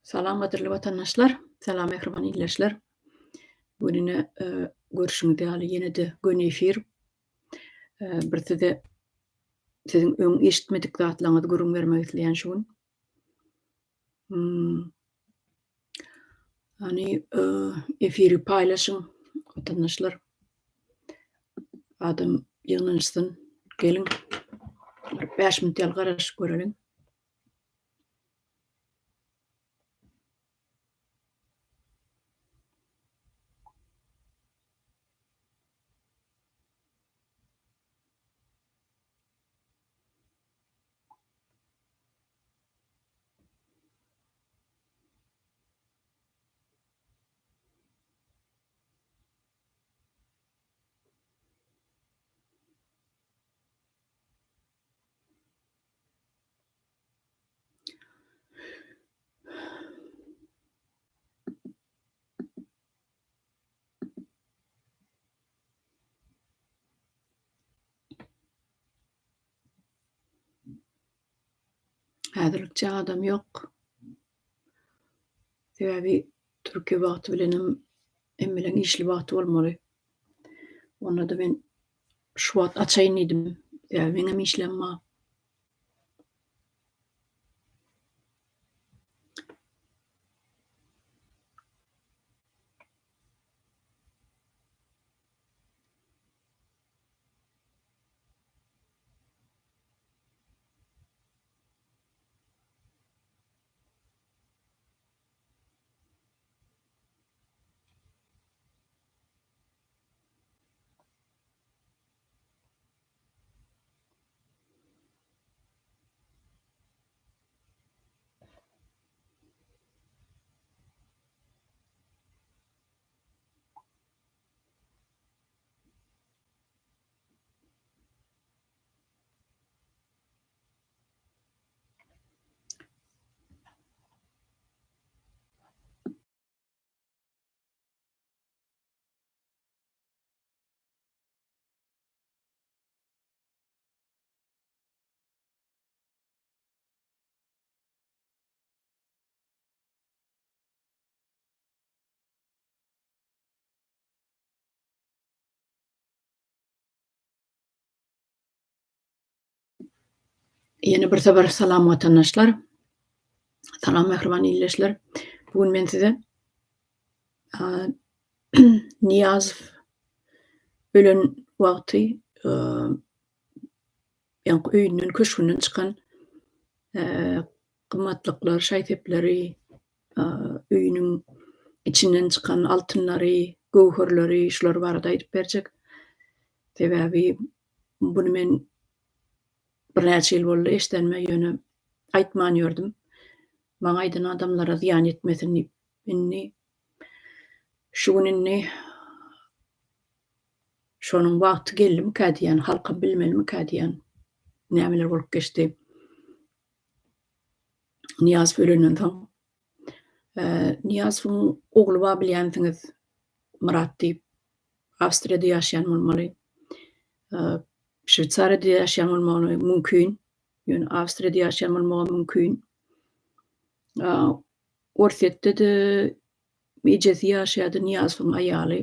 Salam gadyrly watandaşlar, salam mähriban ildeşler. Bu gün ine görşüňiz ýaly ýene-de göni efir. Bir size siziň öň eşitmedik zatlaryňyzy gürrüň bermek isleýän şu gün. Hmm. Hany efiri paýlaşyň watandaşlar. Adam ýygnanyşsyn. Geliň. Bir 5 minut ýaly garaşyp göreliň. Häzirlikçe adam ýok. Sebäbi Türkiýe wagty bilenem hemmeleň işli wagty bolmaly. Onda-da men şu wagt açaýyn diýdim. Sebäbi meňem işlem bar. Ýene bir sapar salam watandaşlar. Salam mähriban ildeşler. Bu gün men size Nyýazow ölen wagty ýaňky öýünden, köşgünden çykan gymmatlyklar, şaý-sepleri, öýüniň içinden çykan altynlary, göwherleri şular barada aýdyp berjek. Sebäbi buny men birnäçe ýyl boldy eşidenime, ýöne aýtman ýördüm. Maňa aýdan adamlara zyýan ýetmesin diýip. Indi şu gün indi şonuň wagty geldimikä diýýän, halkam bilmelimikä diýýän, nämeler bolup geçdi. Nyýazow ölenden soň. Nyýazowyň ogly bar bilýänsiňiz, Myrat diýip. Awstriýada ýaşaýan bolmaly. Şweýsariýada ýaşaýan bolmagy mümkin. Ýöne Awstriýada ýaşaýan bolmagy mümkin. Orsýetde-de ejesi ýaşaýardy, Nyýazowyň aýaly.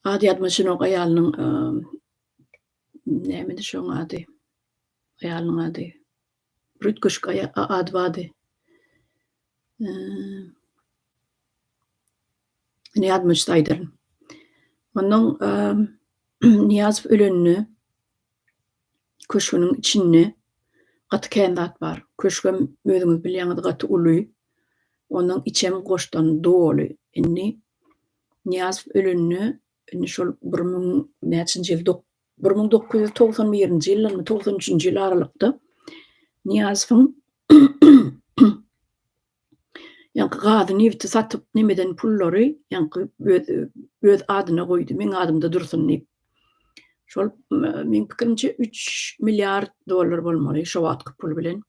Ady ýadyma düşenok aýalynyň nämedi şoň ady? Aýalynyň ady. Bir üýtgeşik ady bardy. Indi ýadyma düşse aýdaryn. Onnoň Nyýazow ölende köşgüniň içinde gaty kän zat bar. Köşgem özüňiz bilýäňiz gaty uly. Onuň içem goşdan doly. Indi Nyýazow ölende indi şol bir müň näçinji ýyl 1991-nji ýyldanmy 93-nji ýyl aralykda Nyýazowyň ýaňky gazy nebiti satyp nemeden pullary ýaňky öz öz adyna goýdy meň adymda dursun diýip. Şol meň pikirimçe 3 milliard dollar bolmaly şo wagtky pul bilen.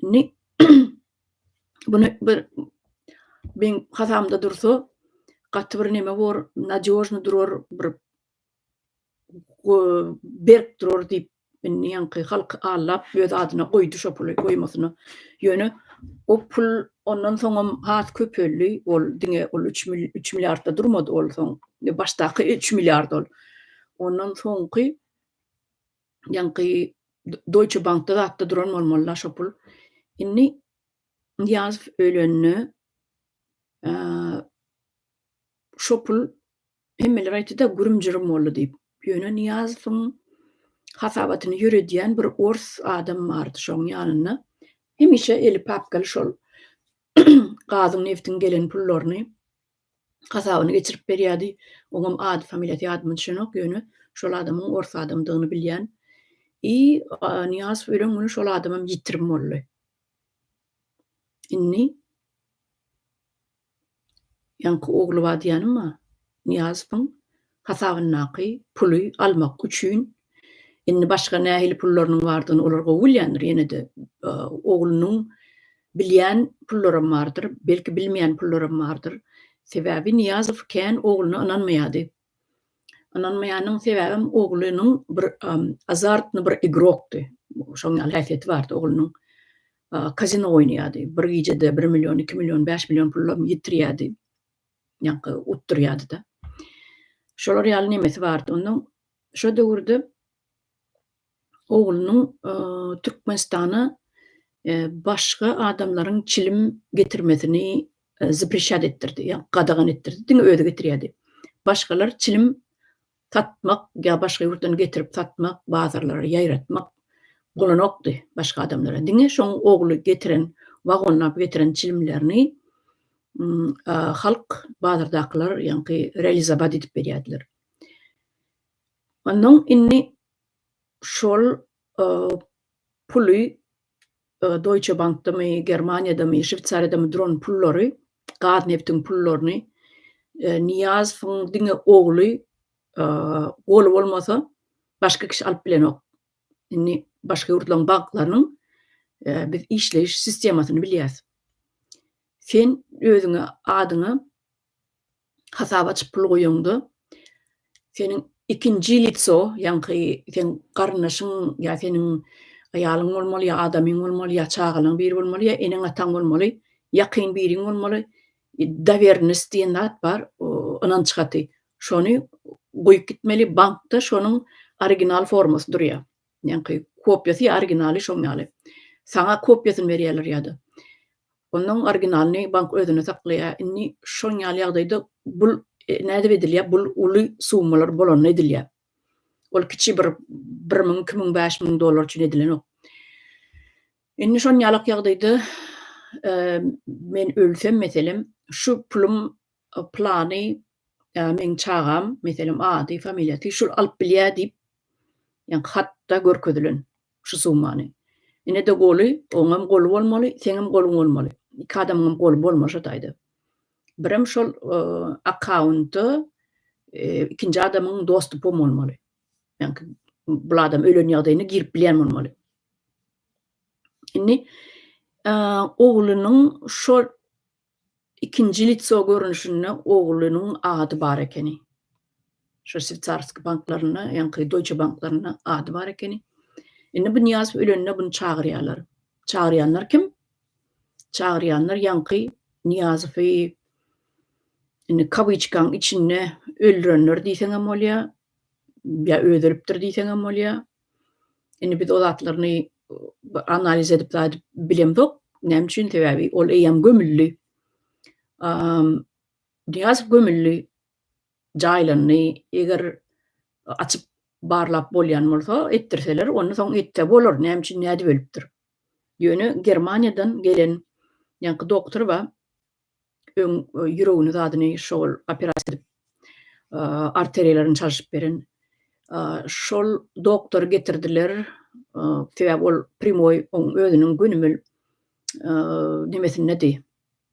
Indi buny bir meň hasamda dursa gaty bir neme bor, nadýožny durar bir berk durar diýip, indi ýaňky halky aldap öz adyna goýdy şo puly goýmasyna. Ýöne O pul ondan soňam has köpeldi. Ol diňe ol üç üç milliardda durmady ol soň. Başdaky üç milliard ol. Ondan soňky ýaňky Deutsche Bankda zatda duran bolmaly-da şo pul. Indi Nyýazow ölende şo pul hemmeler aýtdy-da gürüm-jürüm boldy diýip. Ýöne Nyýazowyň hasabatyny ýöredýän bir ors adam bardy şoň ýanynda. Hemişe eli papkaly şol gazyň, nebtiň gelen pullaryny hasabyny geçirip berýärdi. Oňam ady, familiýasy ýadyma düşenok, ýöne şol adamyň ors adamdygyny bilýän. I Nyýazow ölen güni şol adamam ýitirim boldy. Indi ýaňky ogly bar diýýänim bar, Nyýazowyň hasabyndaky puly almak üçin indi başga nähili pullarynyň bardygyny olar gowy bilýändir, ýene-de oglunyň bilýän pullaram bardyr, belki bilmeýän pullaram bardyr. Sebäbi Nyýazow kän ogluna ynanmaýardy. Ynanmaýanyň sebäbem oglunyň bir azartny bir igrokdy. Şoň ýaly häsiýeti bardy oglunyň. Kazino oýnaýardy. Bir gijede bir million, iki million, bäş million pullam ýitirýärdi. Ýaňky utdurýardy-da. Şolar ýaly nemesi bardy. Ondan şo döwürde oglunyň Türkmenistana başga adamlaryň çilim getirmesini zapreşat etdirdi, ýagny gadagan etdirdi, diňe özi getirýärdi. Başgalar çilim satmak ýa başga ýurtdan getirip satmak, bazarlara ýaýratmak bolanokdy başga adamlara. Diňe şoň ogly getiren, wagonlap getiren çilimlerini halk bazardakylar ýaňky realizować edip berýärdiler. Onnoň indi şol puly Deutsche Bankdamy, Germaniýadamy, Şweýsariýadamy duran pullary, gaz-nebtiň pullaryny Nyýazowyň diňe ogly goly bolmasa başga kişi alyp bilenok. Indi başga ýurtlaryň banklarynyň biz işleýiş sistemasyny bilýäs. Sen özüňe adyňa hasap açyp pul goýaňda seniň ikinji litso, ýaňky seň garyndaşyň ýa seniň aýalyň bolmaly ýa adamyň bolmaly ýa çagalaň biri bolmaly ýa eneň-ataň bolmaly, ýakyn biriň bolmaly. Dowernost diýen zat bar, ynanç haty. Şony goýup gitmeli, bankda şonuň original formasy durýar. Ýaňky kopiýasy ýa originaly şoň ýaly. Saňa kopiýasyny berýärler ýa-da. Onuň originalyny bank özünde saklaýar. Indi şoň ýaly ýagdaýda bul nädip edilýär? Bul uly summalar bolanda edilýär. Ol kiçi bir 1000, 2000, 5000 dollar üçin edilenok. Indi şoň ýalak ýagdaýda men ölsem meselem şu pulum plany meň çagam meselem ady, familiýasy şul alyp bilýär diýip ýa hatda görkezilen. şu summany. Ine-de goly, oňam goly bolmaly, seňem goluň bolmaly. Iki adamyňam goly bolmaly şo taýda. Birem şol akkaunta ikinji adamyň dostupam bolmaly. Ýaňky bul adam ölen ýagdaýynda girip bilýän bolmaly. Indi oglunyň şol Ikinji litso görnüşinde oglunyň ady bar ekeni. Şo şweýsarskiý banklarynda, ýaňky Deutsche banklarynda ady bar ekeni. Indi bu Nyýazow ölende buny çagyrýarlar. Çagyrýanlar kim? Çagyrýanlar ýaňky Nyýazowy indi kawyçkaň içinde öldürenler diýseňem bolýar, ýa özi ölüpdir diýseňem bolýar. Indi biz o zatlaryny analiz edip zat edip bilemzok. Näme üçin? Sebäbi ol eýýäm gömüldi. Nyýazow gömüldi, jaýlandy. Eger açyp barlap bolýan bolsa, etdirseler, onda soň etse bolar. Näme üçin nädip ölüpdir? Ýöne Germaniýadan gelen ýaňky doktor bar. öň ýüregini zadyny şol operasiýa edip arteriýalaryny çalşyp beren şol doktory getirdiler sebäbi ol primoý oň özüniň gönümel nemesindedi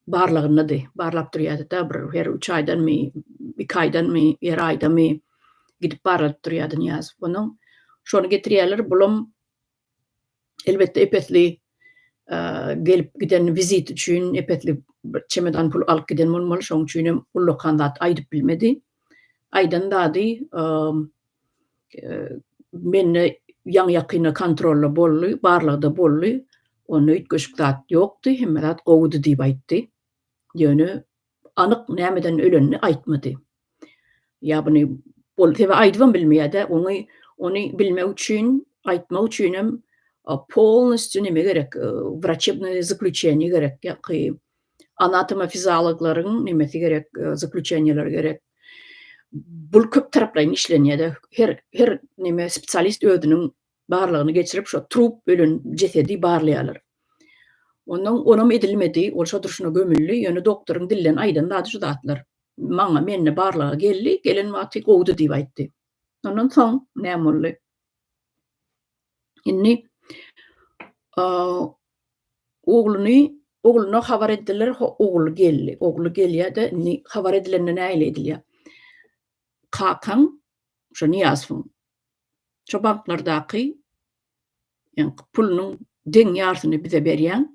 barlagyndady barlap durýardy-da bir her üç aýdanmy iki aýdanmy her aýdamy gidip barladyp durýardy Nyýazow onuň şony getirýärler bulam Elbetde epesli gelip giden wizit üçin epesli bir çemedan pul alyp giden bolmaly, şonuň üçin hem ullakan zat aýdyp bilmedi. Aýdan zady mende ýaňy-ýakynda kontrolda boldy, barlagda boldy. Onda üýtgeşik zat ýokdy, hemme zat gowudy diýip aýtdy. Ýöne anyk nämeden ölenini aýtmady. Ýa buny ol sebäbi aýdybam bilmeýär-de, ony ony bilmek üçin, aýtmak üçinem polnostýu neme gerek, wraçebnoý zaklýuçeniýe gerek, ýa-ki anatomo-fiziologlaryň nemesi gerek, zaklýuçeniýeleri gerek. Bul köp taraplaýyn işlenýär-de, her her neme spesialist özüniň barlagyny geçirip, şo trup, ölen jesedi barlaýarlar. Ondan onam edilmedi, ol şo durşuna gömüldi, ýöne doktoryň dilden aýdan zady şu zatlar. Maňa mende barlaga geldi, gelen wagty gowudy diýip aýtdy. Ondan soň näme boldy? Indi ogluny ogluna habar etdiler, ogly geldi. Ogly gelýär-de, indi habar edilende nähili edilýär? Kakaň, şo Nyýazowyň şo banklardaky ýaňky pulunyň deň ýarsyny bize berýäň.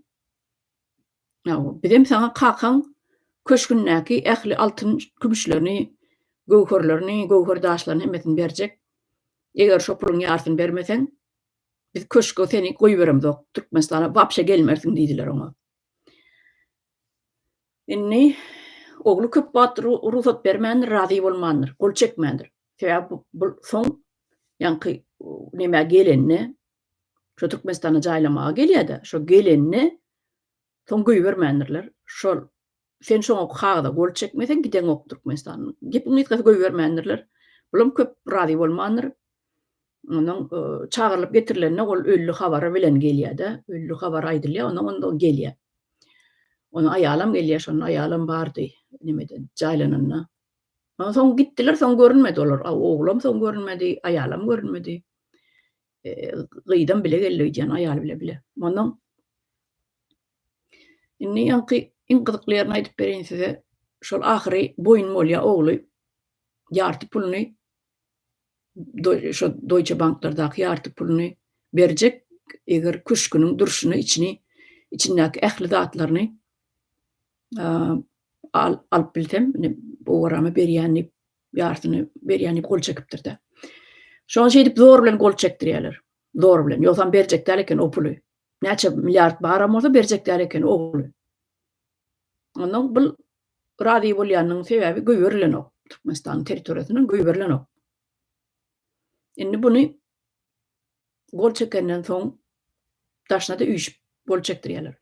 Hawa, bizem saňa kakaň köşgündäki ähli altyn kümüşlerini, göwherlerini, göwher daşlaryny hemmesini berjek. Eger şo puluň ýarsyny bermeseň, biz köşge seni goýberemzok, Türkmenistana wapşe gelmersiň diýdiler oňa. Indi ogly köp wagt rugsat bermändir, razy bolmandyr, gol çekmändir. Sebäbi bu soň ýaňky nämä gelende, şo Türkmenistana jaýlamaga gelýär-de, şo gelende soň goýbermändirler. Şol sen şoňa kagyza gol çekmeseň gideňok Türkmenistana. Gepiň gysgasy goýbermändirler. Bulam köp razy bolmandyr. Ondan çagyrylyp getirilende ol öldi habary bilen gelýär-de, öldi habary aýdylýar, ondan onda gelýär. Onuň aýalam gelýär, şonda aýalam bardy nemede jaýlananda. Ondan soň gitdiler, soň görünmedi olar. Oglam soň görünmedi, aýalam görünmedi. Gyzam bile geldi öýdýän, aýaly bile bile. Ondan indi ýaňky iň gyzykly ýerini aýdyp bereýin size. Şol ahyry boýun bolýar ogly. Ýarty puluny şo Deutsche Banklardaky ýarty puluny berjek, eger köşgüniň durşuny, içini, içindäki ähli zatlaryny alyp bilsem, indi owarama berýän diýip, ýarsyny berýän diýip gol çekipdir-de. Şoňa şeýdip zor bilen gol çekdirýärler. Zor bilen. Ýogsam berjek däl eken o puly. Näçe milliard baram bolsa berjek däl eken ogly. Ondan bul razy bolýanynyň sebäbi goýberilenok. Türkmenistanyň territoriýasyndan goýberilenok. Indi buny gol çekenden soň daşyna-da üýşüp gol çekdirýärler.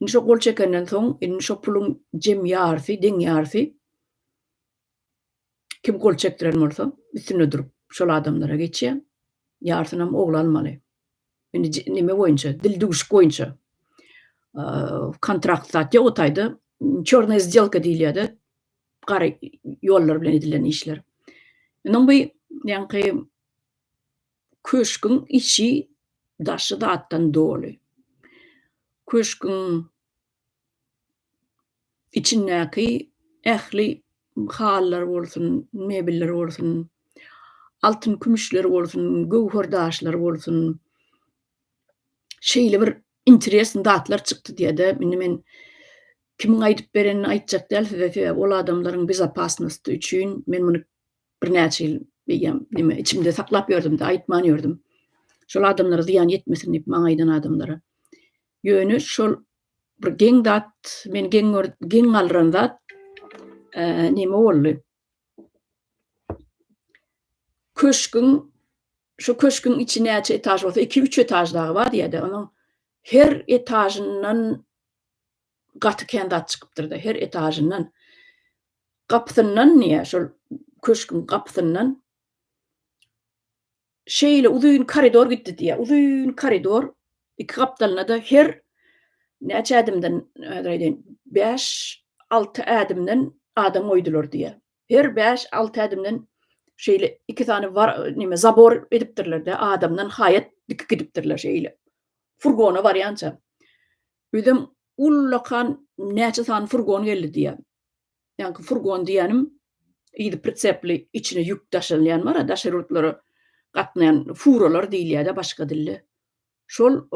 Indi şo gol çekenden soň indi şo puluň jem ýarysy, deň ýarysy kim gol çekdiren bolsa üstünde durup şol adamlara geçýär. Ýarysynam ogly almaly. Indi neme boýunça, dil düwüşik boýunça kontrakt zat ýok o taýda. Çornaýa sdelka diýilýär-de, gara ýollar bilen edilen işler. Indi bu ýaňky köşgüň içi daşy zatdan doly. Köşgüň içindäki ähli halylar bolsun, mebeller bolsun, altyn-kümüşler bolsun, göwher daşlar bolsun, şeýle bir interesny zatlar çykdy diýýär-de, indi men kimiň aýdyp berenini aýtjak däl size, sebäbi ol adamlaryň bezopasnosty üçin men muny birnäçe ýyl eýýäm neme içimde saklap ýördüm-de, aýtman ýördüm. Şol adamlara zyýan ýetmesin diýip, maňa aýdan adamlara. Ýöne şol bir geň zat, meni geň gör, geň galdyran zat neme boldy? Köşgüň şu köşgüň içi näçe etaž bolsa, 2-3 etaž dagy bar diýýär-de, onuň her etažyndan gaty kän zat çykypdyr-da, her etažyndan. Gapysyndan diýýär, şol köşgüň gapysyndan Şeýle uzyn koridor gitdi diýýär. Uzyn koridor, iki gapdalyna-da her näçe ädimden, häzir aýdaýyn, bäş-alty ädimden adam goýdular diýýär. Her bäş-alty ädimden şeýle iki sany neme zabor edipdirler-de, adamdan haýat dikip gidipdirler şeýle. Furgona barýança. Özem ullakan näçe sany furgon geldi diýýär. Ýaňky furgon diýýänim yzy pritsepli içine ýük daşalýan bar-a, daşary ýurtlara gatnaýan furalar diýilýär-de başga dilde. Şol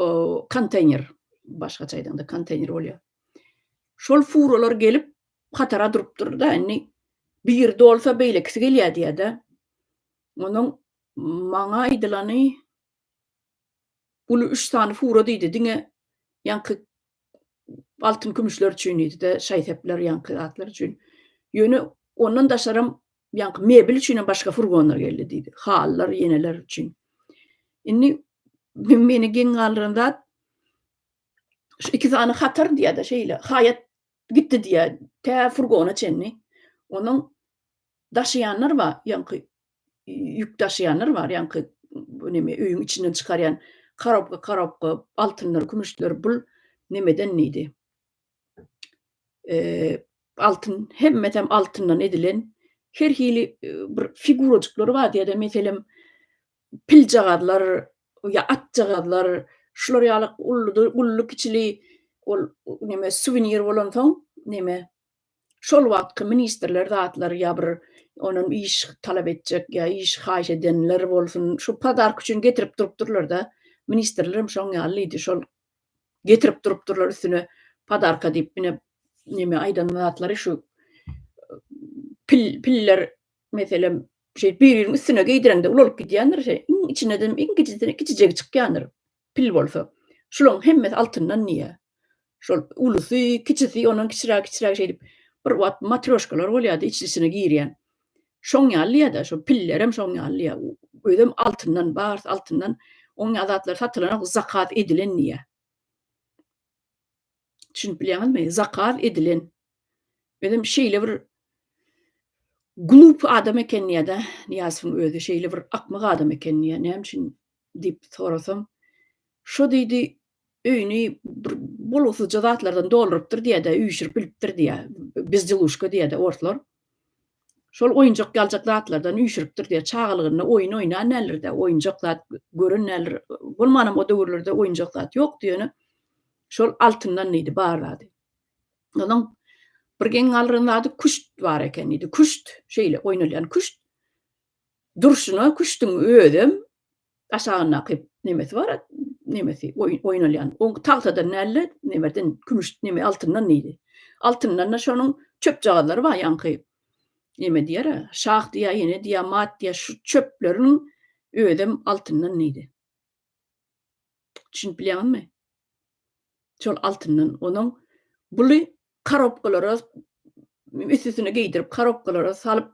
konteýner, başgaça aýdaňda konteýner bolýar. Şol furalar gelip hatara durupdyr-da, indi biri dolsa beýlekisi gelýär diýýär-de. Onuň maňa aýdylany uly üç sany fura diýdi, diňe. Ýaňky altyn kümüşler üçin diýdi-de, şaý-sepler ýaňky zatlar üçin. Ýöne ondan daşaram ýaňky mebel üçin hem başga furgonlar geldi diýdi. Halylar, ýeneler üçin. Indi meni geň galdyran zat şu iki sany hatar diýýär-de şeýle haýat gitdi diýýär tä furgona çenli. Onuň daşaýanlar bar, ýaňky ýük daşaýanlar bar, ýaňky neme öýüň içinden çykarýan korobka korobka altynlar, kümüşler bul nemeden diýdi. Altyn hemmesem altyndan edilen her hili bir figurajyklary bar diýýär-de, meselem piljagazlar ýa atjagazlar şular ýaly ulluly-kiçili ol neme suwenir bolansoň neme şol wagtky ministrler zatlar ýa bir ondan iş talap etjek ýa iş haýyş edenler bolsun şu podark üçin getirip durupdyrlar-da ministrlerem şoň ýaly diýdi şol getirip durupdyrlar üstüne podarka diýip ine neme aýdan zatlary şu pil piller meselem şeýdip bir-biriniň üstüne geýdireňde ulalyp gidýändir şeý iň içinden iň kiçisini kiçijegi çykýandyr pil bolsa şularyň hemmesi altyndan diýýär şol ulusy kiçisi ondan kiçiräk kiçiräk şeýdip bir wagt matrýoşkalar bolýardy iç içine girýän şoň ýaly diýýär-de şo pillerem şoň ýaly diýýär özem altyndan barysy altyndan oň ýaly zatlar satylanok zakaz edilen diýýär düşünip bilýäňizmi zakaz edilen Özem şeýle bir glup adam eken diýýär-de, Nyýazowyň özi şeýle bir akmak adam eken diýýär. Näme üçin diýip sorasam, şo diýdi, öýüni bir bolgusyzja zatlardan doldurypdyr diýýär-de, üýşürip bilipdir diýýär. Bezdeluşka diýýär-de orslar. Şol oýunjak ýaljak zatlardan üýşüripdir diýýär. Çagalygynda oýun oýnan däldir-de, oýunjak zat gören däldir. Bolmanam o döwürlerde oýunjak zat ýokdy ýöne şol altyndan diýdi bar zady. Onuň bir geň galdyran zady küşt bar eken diýdi. Küşt, şeýle oýnalýan küşt. Durşuna küştüň özem aşagyndaky nemesi bar, nemesi oýnalýan. O tagtadan däl-de, nemeden, kümüş, neme altyndan diýdi. Altyndan-da şonuň çöpjagazlary bar ýaňky neme diýer-ä, şah diýer, ýene diýer, mat diýer, şu çöpleriň özem altyndan diýdi. Düşünip bilýäňizmi? Şol altyndan onuň buly korobkalara üstüsine geýdirip korobkalara salyp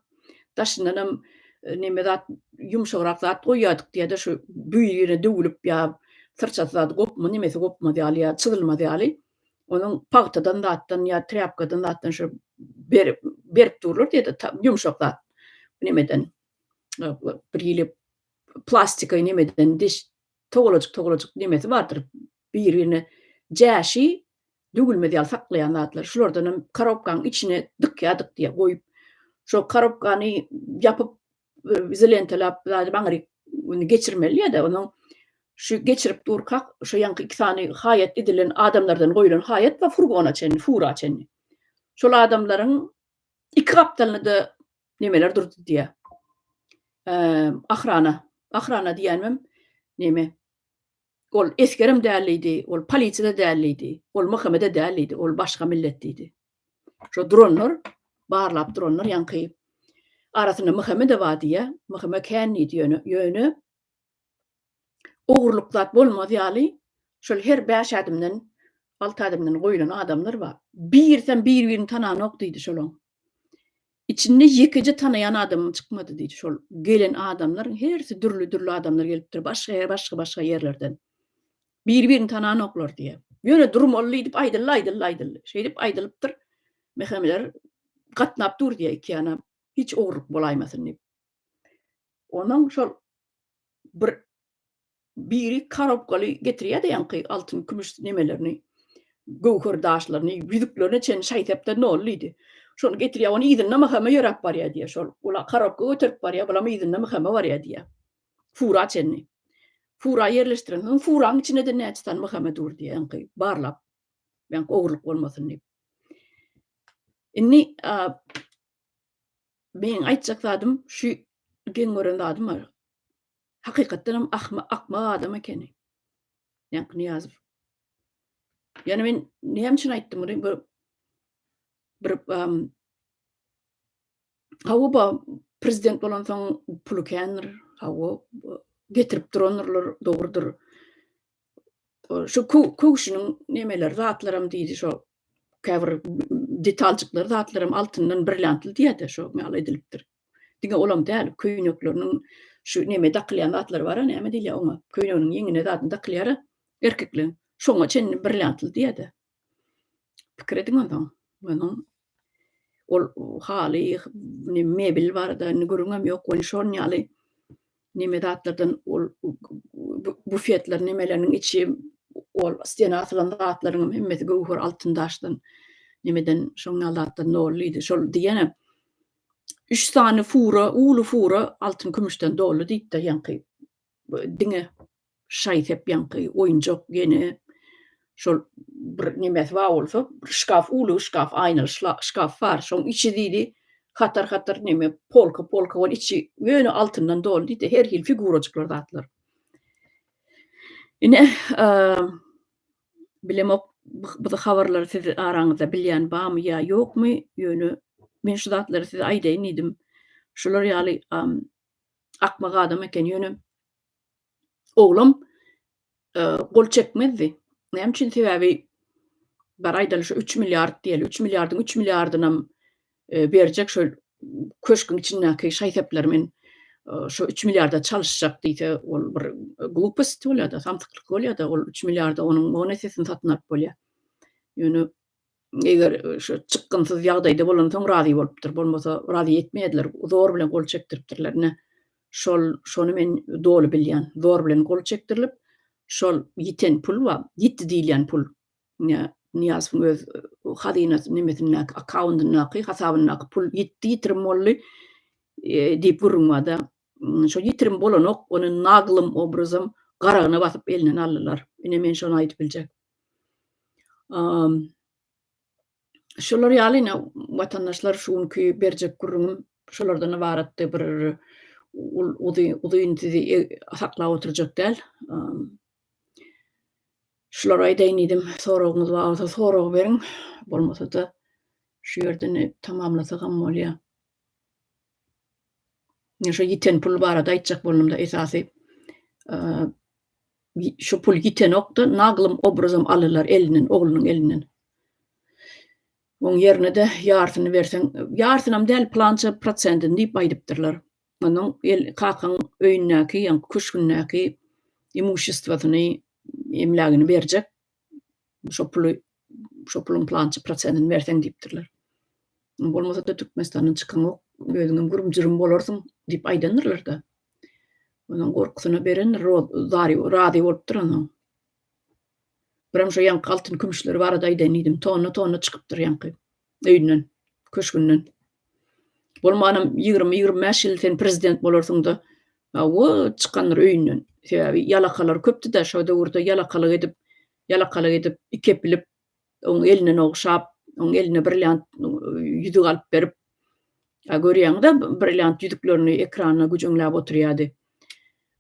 daşyndanam e, neme zat ýumşagrak zat goýýardyk diýýär-de şu büýrüne döwülip ýa syrçasy zat gopma nemesi gopmaz ýaly ýa çyzylmaz ýaly onuň pagtadan zatdan ýa trýapkadan zatdan şu berip berip durlar diýýär-de ýumşak zat nemeden e, bir hili plastika nemeden diş togalajyk togalajyk nemesi bardyr bir-birine jäşi döwülmez ýaly saklaýan zatlar. Şulardan hem korobkanyň içine dykýardyk diýýär goýup. Şo korobkany ýapyp izolentalap zady aňryk geçirmeli ýa-da onuň şu geçirip durkak şo ýaňky iki sany haýat edilen adamlardan goýlan haýat bar furgona çenli, fura çenli. Şol adamlaryň iki gapdalyna-da nemeler durdy diýýär. Ahrana. Ahrana diýýänimem neme? Ol esgerem däl diýdi, ol polisiýa-da däl diýdi, ol MHM-de däl diýdi, ol başga millet diýdi. Şo duranlar, barlap duranlar ýaňky arasynda MHM-de bar diýýär, MHM kän diýdi ýöne, ýöne ogurlyk zat bolmaz ýaly şol her bäş ädimden, alty ädimden goýlan adamlar bar. Birisem bir-birini tananok diýdi şolaň. Içinde ýekeje tanaýan adamym çykmady diýdi. Şol gelen adamlaryň hersi dürli-dürli adamlar gelipdir, başga başga-başga ýerlerden. Biri-birini tananoklar diýýär. Ýöne durmaly diýdip aýdyldy, aýdyldy, aýdyldy. Şeýdip aýdylypdyr. Mehemeler gatnap dur diýýär iki ýana, hiç ogurlyk bolaýmasyn diýip. Ondan şol bir Biri korobkaly getirýär-de ýaňky altyn, kümüş nemelerini, göwher daşlaryny, ýüzüklerine çenli şaý-sepden doly diýdi. Şony getirýär, onuň yzynda MHM ýöräp barýar diýýär. Şol ula korobka göterip barýar, bulam yzynda MHM barýar diýýär. Fura çenli. Fura ýerleşdirensoň, furaň içinde-de näçe sany MHM dur diýýär, ýaňky barlap, ýaňky ogurlyk bolmasyn diýip. Indi meň aýtjak zadym şu geň gören zadym bar. Hakykatdan hem akmak adam ekeni. Ýaňky Nyýazow. Ýöne men näme üçin aýtdym muny? Bu bir hawa ba prezident bolansoň puly kändir. Hawa getirip durandyrlar, dogrudyr. Şu köwşüniň nemeleri zatlaram diýdi şo käbir detaljyklary zatlaram altyndan brilliantly diýýärdi şo ýaly edilipdir. Diňe olam däl, köýnekleriniň şu neme dakylýan zatlary bar-a, näme diýilýär oňa? Köýneginiň ýeňine zadyny dakylýar-a erkekleň. Şoňa çenli brilliantly diýýärdi. Pikir ediň onsoň. Onuň ol haly, mebel barada indi gürrüňem ýok, ony şon ýaly neme zatlardan ol bufetler nemeleriniň içi ol stena asylan zatlaryň hemmesi göwher altyn daşdan nemeden şoň ýaly zatdan doly diýdi. Şol diýenem üç sany fura, uly fura altyn kümüşden doly diýipdir ýaňky diňe şaý-sep ýaňky oýunjak ýene şol bir nemesi bar bolsa, bir şkaf, uly şkaf, aýnaly şkaf bar, şoň içi diýdi, hatar-hatar neme, polka-polka bolup içi ýöne altyndan doly diýdi, her hili figurajyklar zatlar. Ine, bilemok, bu habarlary siz araňyzda bilýän barmy ýa ýokmy, ýöne men şu zatlary size aýdaýyn diýdim. Şular ýaly akmak adam eken, ýöne Oglam gol çekmezdi. Näme üçin? Sebäbi bar aýdaly şu 3 milliard diýeli, 3 milliardyň 3 milliardynam berjek şol köşküň içindäki şaý-sepleri men şu 3 milliarda çalyşjak diýse, ol bir glupost bolýar-da, samsyklyk bolýar-da, ol 3 milliarda onuň on essesini satyn alyp bolýar. Ýöne eger şu çykgynsyz ýagdaýda bolansoň razy bolupdyr. Bolmasa razy etmeýärdiler. Zor bilen gol çekdiripdirler. Ine, şol şony men doly bilýän. Zor bilen gol çekdirilip, şol ýiten pul bar, ýitdi diýilýän pul. Ine, Nyýazowyň öz hazynasy nemesindäki, akkauntyndaky, hasabyndaky pul ýitdi, ýitirim boldy diýip gürrüň bar-da. Şol ýitirim bolanok, ony naglym obrazom garagyna basyp elinden aldylar. Ine, men şony aýdyp biljek. Şular ýaly ine watandaşlar şu günki berjek gürrüňim şulardan ybaratdy. Bir uzyn uzyn sizi e, saklap oturjak däl. Şulary aýdaýyn diýdim. Soragyňyz bar bolsa sorag beriň. Bolmasa-da şu ýerden tamamlasagam bolýar. Şu ýiten pul barada aýtjak boldum-da esasy. Şu pul ýitenokda naglym obrazom aldylar elinden oglunyň elinden. Oň ýerine-de ýarsyny berseň, ýarsynam däl pylança prosentini diýip aýdypdyrlar. Onuň el kakaň öýündäki, ýaňky köşgündäki imuşestwasyny, emlägini berjek. Şo puly, şo puluň pylança prosentini berseň diýipdirler. Bolmasa-da Türkmenistandan çykaňok, özüňem gürüm-jürüm bolarsyň diýip aýdandyrlar-da. Onuň gorkusyna berendir, razy bolupdyr onuň. Birem şo ýaňky altyn kümüşleri barada aýdaýyn diýdim. Tonna-tonna çykypdyr ýaňky öýünden, köşgünden. Bolmanam 20-25 ýyl sen prezident bolarsyň-da, hawa, çykandyr öýünden. Sebäbi ýalakalar köpdi-de, şo döwürde ýalakalyk edip, ýalakalyk edip, ikepilip, oň elinden ogşap, oň eline brilliant ýüzük alyp berip, a görýäňiz-ä brilliant ýüzüklerini ekranda güjeňläp oturýardy.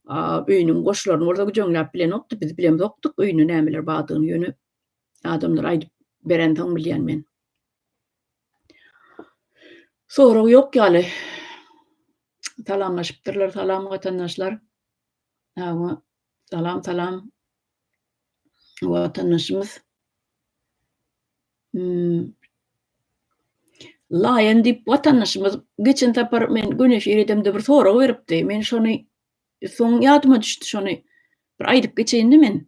A öýüniň goşlaryny bolsa güjeňläp bilenokdy, biz bilemzokdyk öýünde nämeler bardygyny, ýöne adamlar aýdyp berensoň bilýän men. Sorag ýok ýaly. Salamlaşypdyrlar, salam watandaşlar. Hawa, salam, salam. Watandaşymyz. Hmm. Lion diýip watandaşymyz geçen sapar men gün efir edemde bir sorag beripdi. Men şony soň ýadyma düşdi şony bir aýdyp geçeýin men.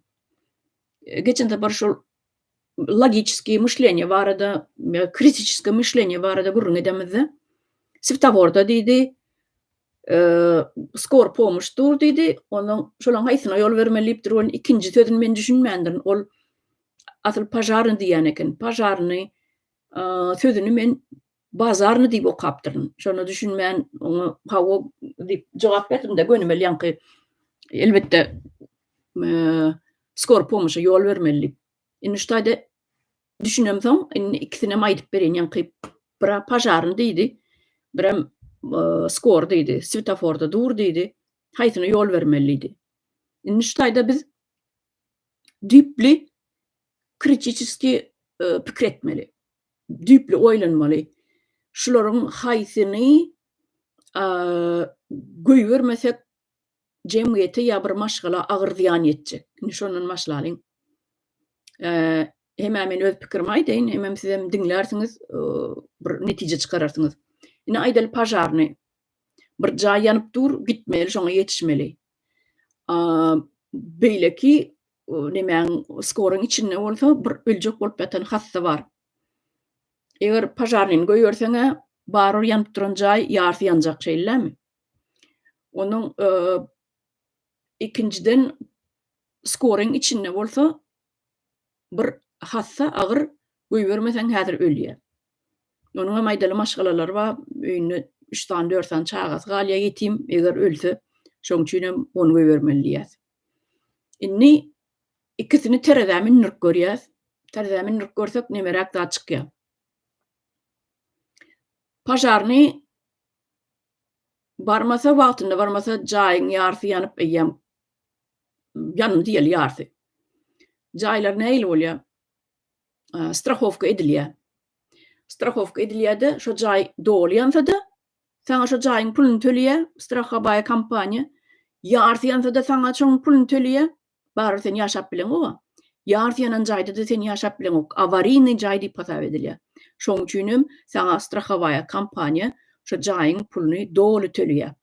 Geçen sapar şol logiçeskiý myşleniýe barada, kritiçeskiý myşleniýe barada gürrüň edemizde swetoforda diýdi, skor pomoş dur diýdi. Ondan şolaň haýsyna ýol bermeli diýipdir. Ol ikinji sözüni men düşünmändirin. Ol asyl pažarny diýýän eken. Pažarny sözüni men bazarny diýip okapdyryn. Şona düşünmän oňa hawa diýip jogap berdim-de gönümel ýaňky elbetde skor pomoşa ýol bermeli diýip. Indi şu taýda düşünemsoň, indi ikisinem aýdyp bereýin. Ýaňky bir-ä pažarny diýdi, birem skor diýdi, swetoforda dur diýdi, haýsyna ýol bermeli diýdi. Indi şu taýda biz düýpli kritiçeskiý pikir etmeli. Düýpli oýlanmaly. Şularyň haýsyny goýbermesek jemgyýete ýa bir maşgala agyr zyýan ýetjek. Indi şondan başlalyň. Hem-ä men öz pikirimi aýdaýyn, hemem sizem diňlärsiňiz, bir netije çykararsyňyz. Ine aýdaly požarny. Bir jaý ýanyp dur, gitmeli, şoňa ýetişmeli. Beýleki nemäň skoryň içinde bolsa bir öljek bolup ýatan hassa bar. Eger požarnyny goýberseň-ä, barybir ýanyp duran jaý ýarsy ýanjak, şeýle dälmi? Onuň ikinjiden skoryň içinde bolsa bir hassa agyr goýbermeseň häzir ölýär. Onuň hem aýdaly maşgalalary bar, öýünde üç sany, dört sany çagasy galýar ýetim, eger ölse, şoň üçin hem ony goýbermeli diýýäs. Indi ikisini terezä mündürip görýäs. Terezä mündürip görsek nemeräk zat çykýar. Požarnyý barmasa, wagtynda barmasa jaýyň ýarsy ýanyp eýýäm ýandy diýeli ýarsy. Jaýlar nähili bolýar? Strahowka edilýär. Strahowka edilýär-de, şo jaý doly ýansa-da, saňa şo jaýyň puluny töleýär, strahowaýa kompaniýa. Ýarsy ýansa-da saňa şoň puluny töleýär. Barybir sen ýaşap bileňok-a. Ýarsy ýanan jaýda-da sen ýaşap bileňok. Awariýnyý jaý diýip hasap edilýär. Şoň üçinem saňa strahowaýa kompaniýa şo jaýyň puluny doly töleýär.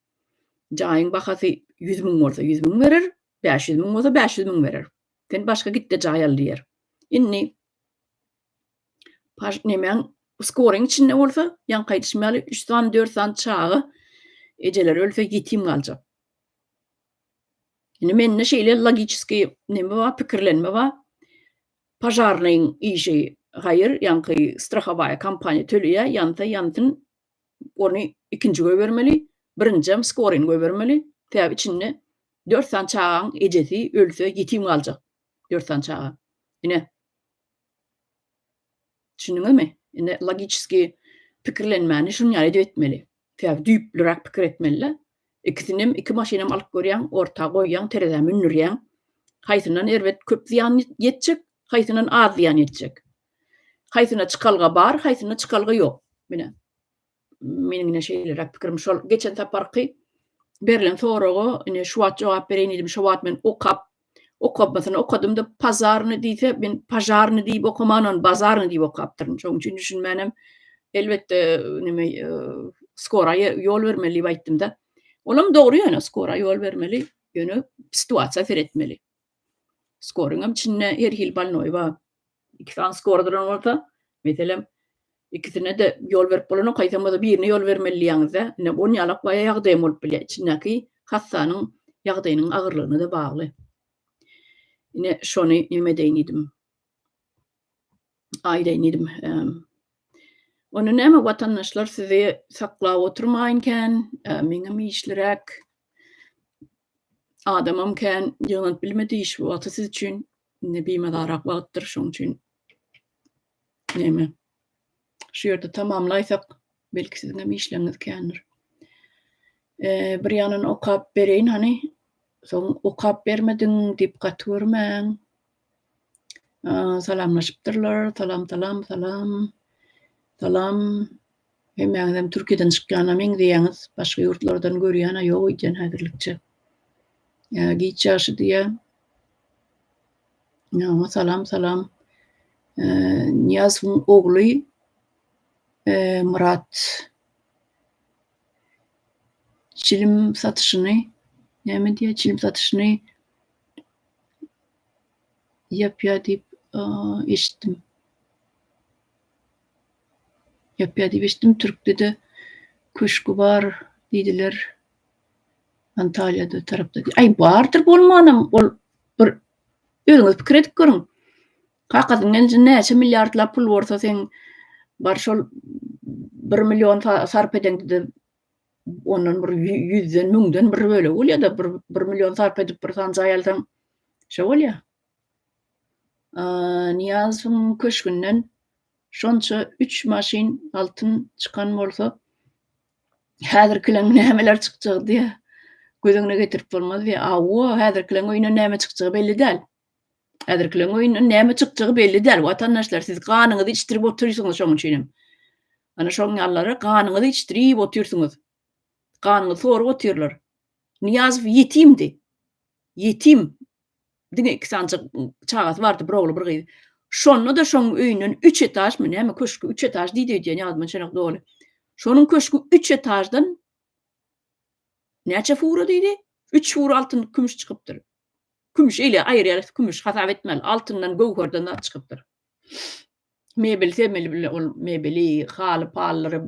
Jaýyň bahasy 100 müň bolsa 100 müň berer, 500 müň bolsa 500 müň berer. Sen başga git-de jaý al diýer. Indi paş nemäň skoryň içinde bolsa, ýaňky aýdyşym ýaly 3 sany, 4 sany çaga ejeleri ölse ýetim galjak. Indi mende şeýle logiçeskiý neme bar, pikirlenme bar. Požarnyň işi haýyr, ýaňky strahowaýa kompaniýa töleýär, ýansa ýansyn, ony ikinji goýbermeli, birinjem skoryny goýbermeli. Sebäbi içinde dört sany çagaň ejesi ölse ýetim galjak. Dört sany çaga. Ine. Düşündiňizmi? Indi logiçeskiý pikirlenmäni şuny ýaly edip etmeli. Sebäbi düýplüräk pikir etmeli-de. Ikisinem, iki maşynam alyp görýäň, orta goýýaň, terezä mündürýäň. Haýsyndan erbet köp zyýan ýetjek, haýsyndan az zyýan ýetjek. Haýsyna çykalga bar, haýsynda çykalga ýok. Mine. Meniň ine şeýleräk pikirim şol. Geçen saparky berlen soraga ine şu wagt jogap bereýin diýdim. Şo wagt men okap, okamasyny okadym-da pazarny diýse, men pažarny diýip okaman, ony bazarny diýip okapdyryn. Şonuň üçin düşünmänem, elbetde, neme, skora ýol bermeli diýip aýtdym-da. Olam dogry ýöne skora ýol bermeli, ýöne situasiýa seretmeli. Skoryňam içinde her hili bolnoý bar. Iki sany skora duran bolsa, meselem, ikisine-de ýol berip bolanok, haýsam bolsa birine ýol bermeli diýýäňiz-dä. Ine, on ýalak baýa ýagdaýam bolup bilýär. Içindäki hassanyň ýagdaýynyň agyrlygyna-da bagly. Ine, şony neme edeýin diýdim. Aýdaýyn diýdim. Onda näme, watandaşlar, sizi saklap oturmaýyn kän, meňem işliräk. Adamam kän ýygnanyp bilmedi iş wagty siz üçin. Indi bimazarak wagtdyr, şoň üçin näme şu ýerde tamamlaýsak, belki siziňem işleriňiz kändir. Bir ýandan okap bereýin hany. Soň okap bermediň diýip gaty görmäň. Salamlaşypdyrlar. Salam, salam, salam. Salam. Hemmäňizem Türkiýeden çykýana meňzeýäňiz. Başga ýurtlardan görýän-ä ýok öýdýän häzirlikçe. Giç ýagşy diýýär. Ýa, salam, salam. Nyýazowyň ogly Myrat çilim satyşyny näme diýýär? Çilim satyşyny ýapýar diýip eşitdim. Ýapýar diýip eşitdim. Türkde-de köşgi bar diýdiler. Antalýada tarapda. Aý bardyr bolmanam ol bir özüňiz pikir edip görüň. Kakasynyň elinde näçe milliardlap pul bolsa seň bar şol bir million sarp edeňde ondan bir ýüzden müňden bir bölegi bolýar-da bir, bir million sarp edip bir sany jaý alsaň şo bolýar. Nyýazowyň köşgünden şonça üç maşyn altyn çykan bolsa häzirkileň nämeler çykjagy diýä göz öňüne getirip bolmaz diýä. Awa, häzirkileň öýünden näme çykjagy belli däl. Häzirkileň öýünden näme çykjagy belli däl. Watandaşlar, siz ganyňyzy içdirip otyrsyňyz şoň üçinem. Ana şoň ýalylara ganyňyzy içdirip otyrsyňyz. Ganyňyzy sorup otyrlar. Nyýazow ýetimdi. Ýetim. Diňe iki sanyjyk çagasy bardy, bir ogly, bir gyzy. Şonda-da şoň öýünden üç etažmy, näme köşgi üç etaž diýdi öýdýän, ýadyma düşenok doly. Şonuň köşgi üç etaždan näçe fura diýdi? Üç fura altyn kümüş çykypdyr. Kümüş eýle aýyrýarys, kümüş hasap etmeli. Altyndan, göwherden zat çykypdyr. Mebel semeli bile ol mebeli, haly pallary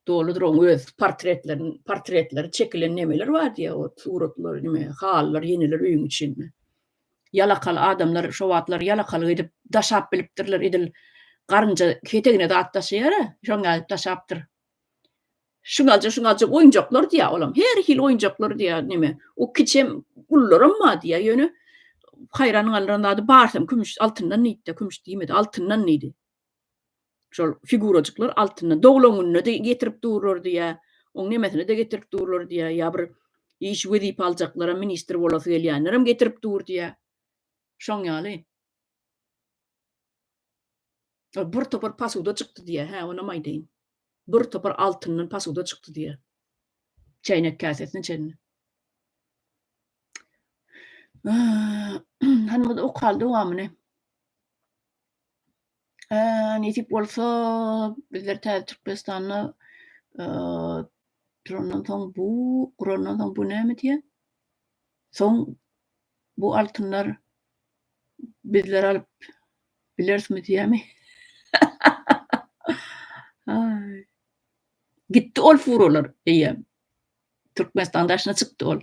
doludyr oň öz portretlerini, portretleri çekilen nemeler bar diýýär, o suratlar, neme, halylar, ýeneler öýüň içinde. Ýalakaly adamlar şo wagtlar ýalakalyk edip daşap bilipdirler, edil garynja ketegine zat daşaýar-a, şoň ýaly edip daşapdyr. Şuňalja şuňalja oýunjaklar diýýär olam. Her hili oýunjaklar diýýär neme. O kiçem ulularam bar diýýär. Ýöne haýran galdyran zady barsam kümüş altyndan diýdi-de, kümüş diýmedi, altyndan diýdi. Şol figurajyklar altyndan. Doglan gününe-de getirip durlar diýýär. Oň nemesine-de getirip durlar diýýär. Ýa bir iş wezipe aljaklaram, ministr bolasy gelýänlerem getirip dur diýýär. Şoň ýaly. Bir topar posuda çykdy diýýär. Hä, onam aýdaýyn. Bir topar altyndan posuda çykdy diýýär. Çäýnek käsesine çenli. Hany biz okaly dowamyny. Nesip bolsa bizler täze Türkmenistanda durandan soň bu gurandan soň bu näme diýýär? Soň bu altynlar Bizler alyp bilerismi diýýämi? Aý. Gitdi ol furalar eýýäm. Türkmenistan daşyna çykdy ol.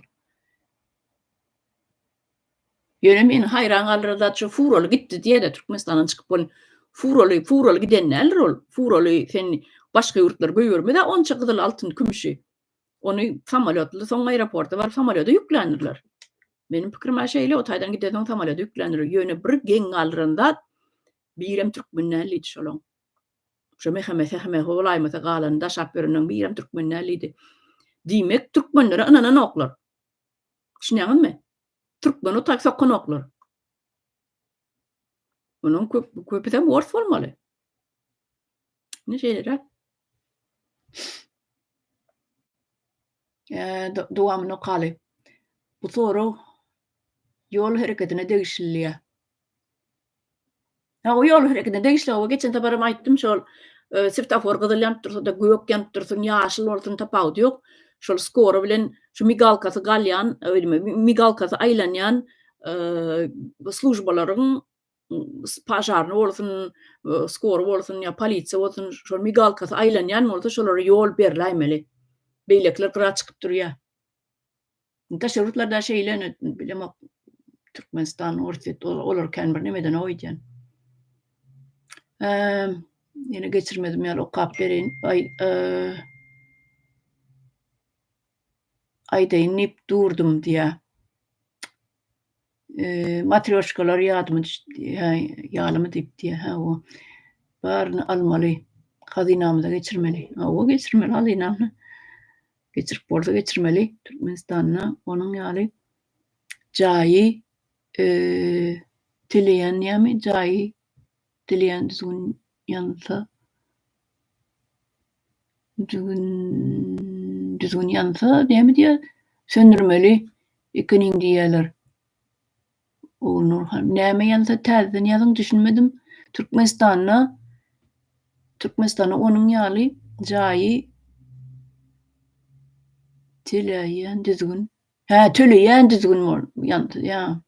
Ýöne meni haýran galdyran zat şu furaly gitdi diýýär-de Türkmenistandan çykyp ol furaly furaly giden däldir ol. Furaly sen başga ýurtlara goýbermez-ä onça gyzyl altyn kümüşi. Ony samolýotly soň aeroporta baryp samolýoda ýükländirler. Meniň pikirim-ä şeýle, o taýdan gidensoň samolýoda ýükländirler. Ýöne bir geň galdyran zat, birem türkmen däl diýdi şolaň. Şo meheme-seheme bolaýmasa galany daşap ýörenleň birem türkmen däl diýdi. Diýmek, türkmenlere ynananoklar. Düşünýäňizmi? Türkmeni o taýy sokanoklar. Onuň köp, köpüsem ors bolmaly. Ine şeýleräk. Dowamyny okaly. Bu sorag ýol hereketine degişliýär. Ha, o ýol hereketine degişli. O geçen saparam aýtdym şol svetofor gyzyl ýanyp dursa-da, gök ýanyp dursun, ýaşyl bolsun tapawudy ýok. Şol skoro bilen şu migalkasy galýan, migalkasy aýlanýan službalaryň pažarny bolsun, skory bolsun ýa polisiýa bolsun, şol migalkasy aýlanýan bolsa şolara ýol berläýmeli. Beýlekiler gyra çykyp durýar. Daşary ýurtlarda şeýle ine bilemok Türkmenistan, Orsýet olar kän bir neme edenok öýdýän. Ýene geçirmedim ýaly okap bereýin. Aý aýdaýyn diýip durdum diýýär. Matrýoşkalar ýadyma düşdi, hä, ýalymy diýip diýýär. Hä, o. Baryny almaly, hazynamyza geçirmeli. Hawa, geçirmeli hazynamyza. Geçirip bolsa geçirmeli. Türkmenistanda onuň ýaly jaýy dileýän ýamy, jaýy dileýän düzgün ýansa, düzgün düzgün ýansa näme diýýär? Söndürmeli ekeniň diýýärler. Ogulnur han näme ýansa täzeden ýazyň düşünmedim. Türkmenistanda Türkmenistanda onuň ýaly jaýy töleýän düzgün. Hä, töleýän düzgün bol ýansa ýa.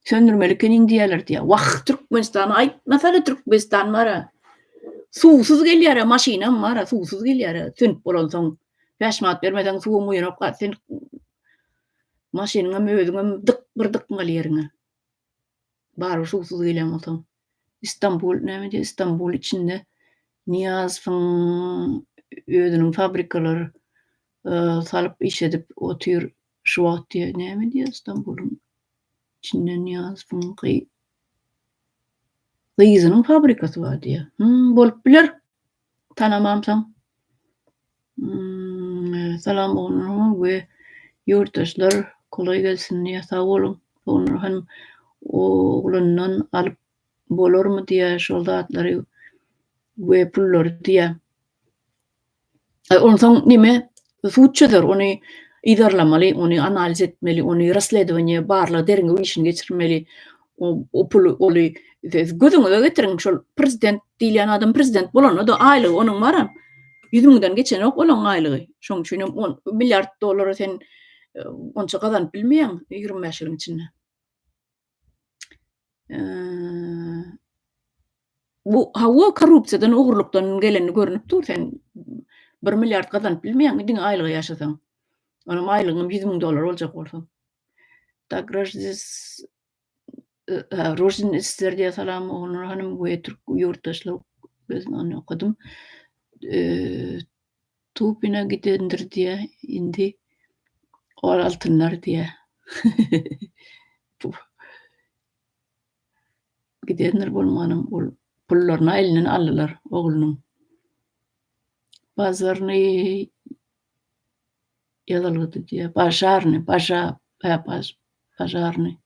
Söndürmeli ekeniň diýýärler diýýär. Wah, Türkmenistany aýtmasana Türkmenistan bara. Suwsuz gelýär-ä, maşynam bar-a, suwsuz gelýär-ä, sönüp bolansoň. 5 manat bermeseň suwam guýanok, sen maşynyňam özüňem dyk bir dykmaly ýeriňe. Barybir suwsuz gelýän bolsaň. Istanbul näme diýýär? Istanbul içinde Nyýazowyň özüniň fabrikalary salyp işledip otyr şu wagt diýýär. Näme diýýär Istanbulyň içinde Nyýazowyň gyzynyň fabrikasy bar diýýär. Hum, bolup biler. Tanamamsoň. Hmm, salam Ogulnur we ýurtdaşlar golaý gelsin diýýär. Sag boluň. Ogulnur hanym oglundan alyp bolarmy diýýär şol zatlary we pullary diýýär. Onsoň neme sud çözer ony. yzarlamaly, ony analiz etmeli, ony rassledowaniýe, barlag, derňew işini geçirmeli. O puly oly gözüňize getiriň, şol prezident diýilýän adam prezident bolanda-da aýlygy onuň baram 100 müňden geçenok olaň aýlygy. Şonuň üçin hem on milliard dollara sen onça gazanyp bilmeýäň 25 ýylyň içinde. Bu hawa korrupsiýadan ogurlykdan geleni görnüp dur sen bir milliard gazanyp bilmeýäň diňe aýlyga ýaşasaň. Onuň aýlygyňam 100 müň dollar boljak bolsa. Tak Rojin ister diýe salam Ogulnur hanym we türk ýurtdaşlar özüm ony okadym. Tupina gidendir diýe indi ol altynlar diýe. Gidendir bolmanam ol pullaryny elinden aldylar oglunyň. Bazaryny ýazylgydy diýe. Bažarny, baža, hä baž, bažarny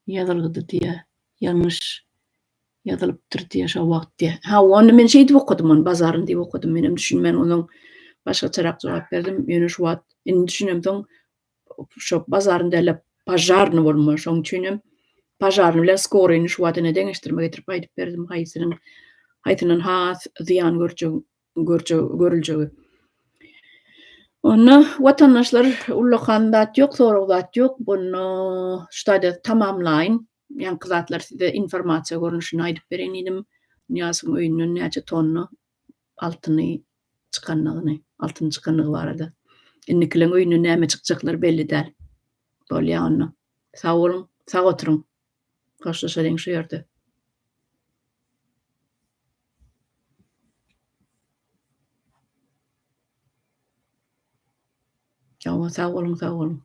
ýazylgydy diýe. Ýalňyş ýazylypdyr diýýär şo wagt diýýär. Hawa, onda men şeýdip okadym ony, bazaryn diýip okadym. Menem düşünmän ondan başgaçarak jogap berdim. Ýöne şu wagt indi düşünemsoň şo bazaryn däl-de pažarny bolmaly. Şonuň üçin hem pažarny bilen skoryny şu wagt ine deňeşdirme getirip aýdyp berdim haýsynyň haýsyndan has zyýan görjegi görjegi görüljegi. Onda watandaşlar ullakan zat ýok, sorag zat ýok. Onda şu taýda tamamlaýyn. Ýaňky zatlary size informasiýa görnüşinde aýdyp bereýin diýdim. Nyýazowyň öýünden näçe tonna altyny çykandygyny, altyn çykandygy barada. Indikileň öýünden näme çykjaklary belli däl. Bolýa onda. Sag boluň, sag oturyň. Hoşlaşalyň şu ýerde. Hawa, sag boluň, sag boluň.